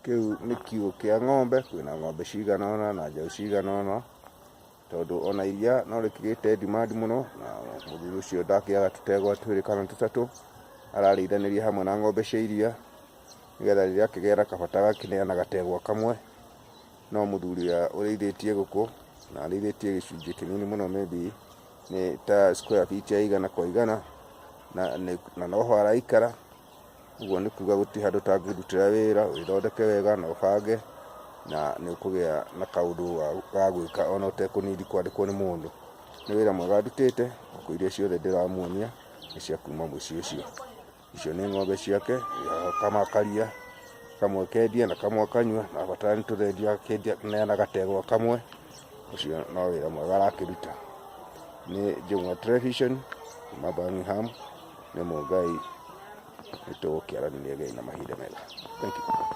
Kĩu nĩ kiugũ kĩa ng'ombe, kwĩna ng'ombe cigana ũna na njaũ cigana ũna, tondũ ona iria no rĩkĩgĩte demand mũno, na mũthuri ũcio ndakĩaga tũtegwa twĩrĩ kana tũtatũ, ararĩithanĩria hamwe na ng'ombe cia iria, nĩgetha rĩrĩa akĩgĩa na kabata agakĩneana gategwa kamwe. No mũthuri ũrĩa ũrĩithĩtie ngũkũ, na arĩithĩtie gĩcunjĩ kĩnini mũno, maybe nĩ ta square feet ya 100 kwa 100, na noho araikara. Ũguo nĩ kuga gũtirĩ handũ ũtangĩrutĩra wĩra, wĩthondeke wega na ũbange, na nĩ ũkũgĩa na kaũndũ ga gwĩka ona ũtekũ need kwandĩkwo nĩ mũndũ. Nĩ wĩra mwega ndutĩte, ngũkũ iria ciothe ndĩramuonia nĩ cia kuma mũciĩ ũcio. Icio nĩ ng'ombe ciake, kamakaria kamwe kendia na kamwe akanyua, na abatara nĩ tũthendia akendia neana gategwa kamwe. Ũcio no wĩra mwega arakĩruta. Nĩ Njũng'wa Television kuma Birmingham, nĩ Mũngai, nĩ tũgũkĩaranĩria again na mahinda mega. Thank you.